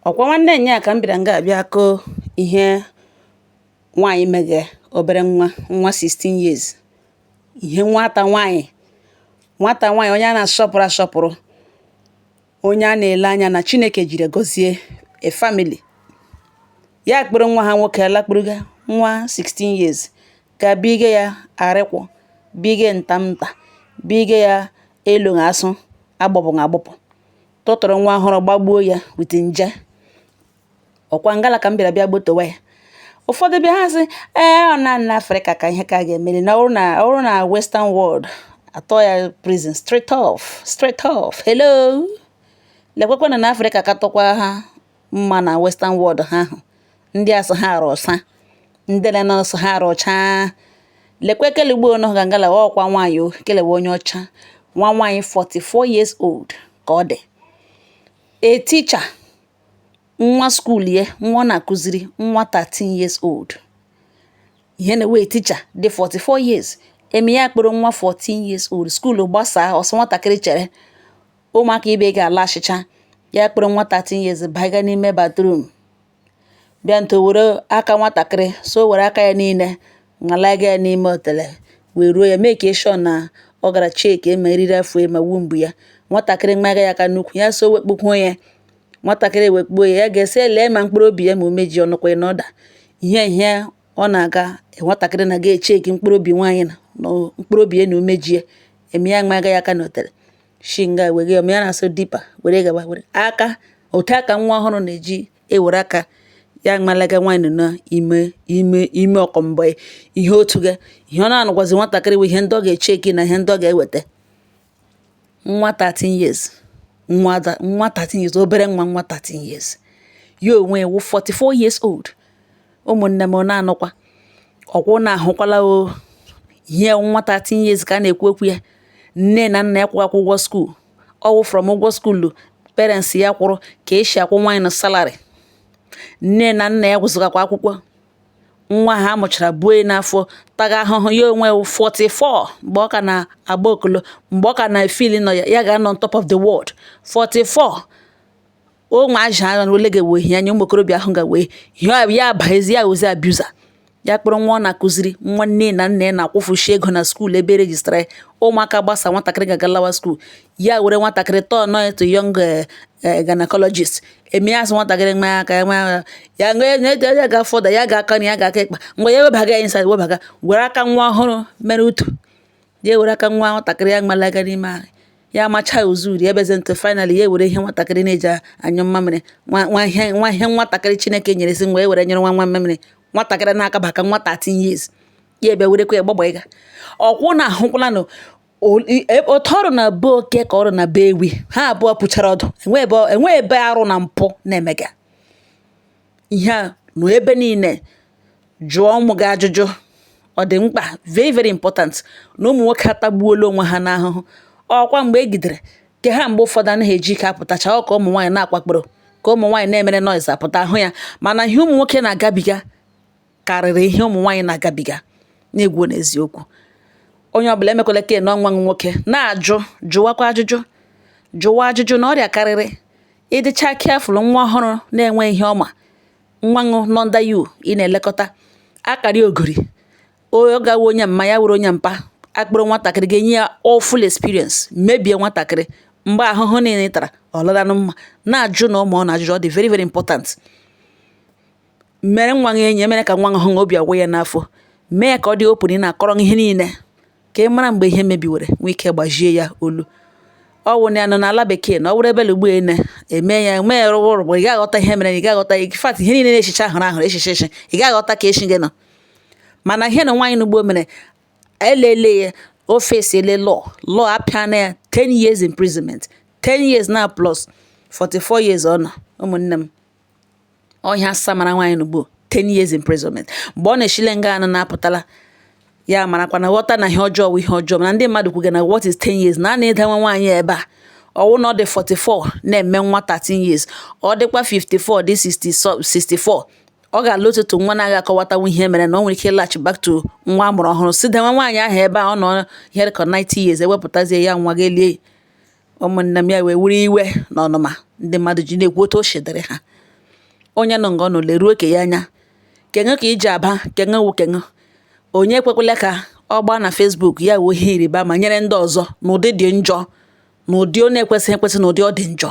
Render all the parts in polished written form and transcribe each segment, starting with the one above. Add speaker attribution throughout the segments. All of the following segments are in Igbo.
Speaker 1: Ọkwa nwanne nya ka m bịara nga abịa kọọ ihe nwaanyị mege obere nwa, nwa 16 years, ihe nwata nwaanyị, nwata nwaanyị onye a na-asọpụrụ asọpụrụ, onye a na-ele anya na Chineke jiri gọzie a family. Ya kpọrọ nwa ha nwoke lakpuruga, nwa 16 years, ga bige ya arịkwụ, bige ntamnta, bige ya elu asụ agbọpụ agbọpụ, tụtụrụ nwa ọhụrụ gbagbuo ya with nje. Ọkwa ngala ka m bịara bịa gbotowa ya. Ụfọdụ bịa ha sị, ee, ọ naanị n'Afrịka ka ihe ka ga-emeri, na ọ bụrụ na Western world, atọ ya prison straight off, straight off. Hello, lekwekwana na Afrịka ka tọkwa ha mma na Western world. Ha ahụ ndị asị ha arụ ọsa, ndị na-asị ha arụchaa. Lekwe kelegbo nọ ga ngala. Ọkwa nwaanyị o kelewe onye ọcha, nwa nwaanyị 44 years old ka ọ dị, a teacher. Nwa school ya, nwa ọ na-akụziri, nwa 13 years old. Ihe na-ewe teacher dị 44 years eme ya kpọrọ nwa 14 years old. School gbasaa, ọsọ nwatakịrị chere ụmụaka ibe ga-ala achịcha, ya kpọrọ nwa 13 years baga n'ime bathroom, bịa nto were aka nwatakịrị, so were aka ya niile nwalaga ya n'ime otele, wee ruo ya make sure na ọ gara check ma eriri afọ ya ma womb ya. Nwatakịrị maga ya aka n'ukwu ya, so wekpukwuo ya. Nwatakịrị wekpuo ya, ya ga-esi lee ma mkpụrụ obi ya ma umeji ọnụkwa na ọda ihe ihe ọ na-aga. Nwatakịrị na-aga echeki mkpụrụ obi nwaanyị na mkpụrụ obi ya na umeji ya eme ya maga ya aka n'otele shi nga wege ya na-asụ dipa were gaba were aka otu aka nwa ọhụrụ na-eji ewere aka ya malaga nwaanyị nọ n'ime ime ime ọkọmbọ. Ihe otu ga ihe ọ na-anụkwazi nwatakịrị bụ ihe ndị ọ ga-echeki na ihe ndị ọ ga-eweta. Nwa 13 years, nwa nwa 13 years, obere nwa, nwa 13 years, ya onwe wụ 44 years old. Ụmụnne m, na-anụkwa ọkwụ na-ahụkwala o ihe nwa 13 years ka a na-ekwu okwu ya. Nne na nna ya kwụrụ akwụ ụgwọ school, ọwụ from ụgwọ school parents ya kwụrụ ka esi akwụ nwaanyị na salary. Nne na nna ya gwụzịgakwa akwụkwọ nwa ha mụchara buo n'afọ, taga ahụhụ. Ya onwe 44 mgbe ọ ka na-agba okolo, mgbe ọ ka na-efeel nọ ya, ya ga-anọ on top of the world. 44 ụmụ aja agha ole ga-ewe ihe anya ụmụ okorobịa ahụ ga-wee ya baezi ya ozi abuser. Ya kpọrọ nwa ọ na-akụziri, nwa nne na nna ya na-akwụfushi ego na school ebe registara ya. Ụmụaka gbasa, nwatakịrị ga-aga lawa school, ya were nwatakịrị tọọ nọ to young gynecologist eme ya asị nwatakịrị nwa aka nwa ya ya ga fọda ya ga-aka na ya ga-aka ịkpa mgbe ya webaga ya inside, webaga were aka nwa ọhụrụ mere utu ya, were aka nwa nwatakịrị ya malaga n'ime ahụ ya, amacha uzuri ebeze ntụ. Finally ya ewere ihe nwatakịrị na-eji anyụ mmamịrị, nwa ihe, nwa ihe nwatakịrị Chineke nyere si wee were nyere nwa nwa mmamịrị nwatakịrị n'aka baka nwa 13 years, ya ebe werekwa ya gbagba ịga. Ọkwụ na ahụkwala na otu ọrụ na be oke ka ọrụ na be ewi, ha abụọ pụchara ọdụ. Enwe ebe arụ na mpụ na-emega ihe a nọ ebe niile. Jụọ ụmụ gị ajụjụ, ọ dị mkpa, very very important, na ụmụ nwoke atagbuola onwe ha n'ahụhụ. Ọkwa mgbe e gidere ke ha, mgbe ụfọdụ anaghị eji ike apụtacha ọ ka ụmụ nwaanyị na-akwakporo, ka ụmụ nwaanyị na-emere noise apụta ahụ ya. Mana ihe ụmụ nwoke na-agabiga karịrị ihe ụmụ nwaanyị na-agabiga. Na-egwu n'eziokwu, onye ọbụla emekwala ke na ọnwa nwoke na-ajụ, jụwakwa ajụjụ, jụwa ajụjụ na ọrịa karịrị. Ịdịcha careful, nwa ọhụrụ na-enwe ihe ọma, nwa ṅụ nọ under you ị na-elekọta akara ogori, ọ gawa onye mma ya were onye mpa akpụrụ nwatakịrị ga-enye ya awful experience, mebie nwatakịrị mgbe ahụhụ niile ị tara ọ laranụ mma. Na-ajụ na ụmụ ọ na ajụjụ, ọ dị very very important. Mere nwa gị enyi, emere ka nwa gị hụ obi agwụ ya n'afọ, mee ka ọ dị open, ị na-akọrọ ihe niile ka ị mara mgbe ihe mebiwere, nwee ike gbajie ya olu. Ọ wụ na ya nọ n'ala bekee na ọ wụrụ ebe ugbu ene eme ya eme ya rụrụ, ị ga-aghọta ihe mere, ị ga-aghọta. In fact, ihe niile na-echicha ahụrụ ahụrụ echiche echi, ị ga-aghọta ka echi gị nọ. Mana ihe na nwaanyị n'ugbo mere elele ya, o face ele law, law apịa na ya 10 years imprisonment, 10 years na plus 44 years ọ nọ. Ụmụnne m, ọhịa asa mara nwaanyị n'ugbo 10 years imprisonment. Mgbe ọ na-eshile nga anụ na-apụtala, ya marakwa na ghọta na ihe ọjọọ bụ ihe ọjọọ. Mana ndị mmadụ kwuga na what is 10 years na a na-edenwe nwaanyị ebe a, ọwụ na ọ dị 44 na-eme nwa 13 years, ọ dịkwa 54 dị 60 64, ọ ga-alụ ụtụtụ nwa na-aga akọwatanwu ihe mere na ọ nwere ike ịlaghachi back to nwa amụrụ ọhụrụ. Si denwe nwaanyị ahụ ebe a, ọ nọ ihe dịka 90 years, ewepụtazie ya nwa ga-elie. Ụmụnne m, ya wee were iwe na ọnụma ndị mmadụ ji na-ekwu otu o shidere ha. Onye nọ nga ọ nọ leruo ke ya anya. Keṅụ ka iji aba, keṅụ wụ keṅụ. Onye ekwekwala ka ọ gbaa na Facebook ya wụ ihe ịrịba ama nyere ndị ọzọ n'ụdị dị njọ, n'ụdị ọ na-ekwesịghị ekwesị, n'ụdị ọ dị njọ,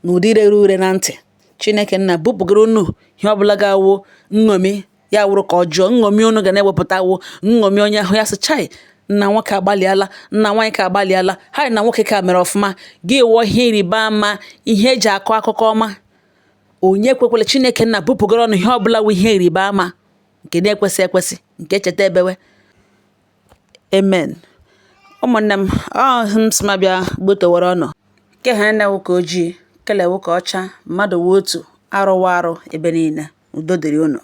Speaker 1: n'ụdị rere ure na ntị. Chineke nna bupụgoro unu ihe ọbụla ga-awụ nṅomi, ya wụrụ ka ọjọọ nṅomi unu ga na-ewepụta wụ nṅomi onye ahụ ya sị, chai, nna nwoke agbalịala, nna nwaanyị ka agbalịala, ha na nwoke ka mere ọfụma. Gị wụọ ihe ịrịba ama, ihe eji akọ akụkọ ọma. Onye ekwekwala, Chineke nna bupụgoro ọnụ ihe ọbụla wụ ihe ịrịba ama nke na-ekwesị ekwesị, nke cheta ebewe. Amen. Ụmụnne m, ọ m sị ma bịa gbotowara ọnụ ke ha na-ewu ka ojii kelewu ka ọcha, mmadụ wụ otu, arụwa arụ ebe niile. Udo dịrị unu.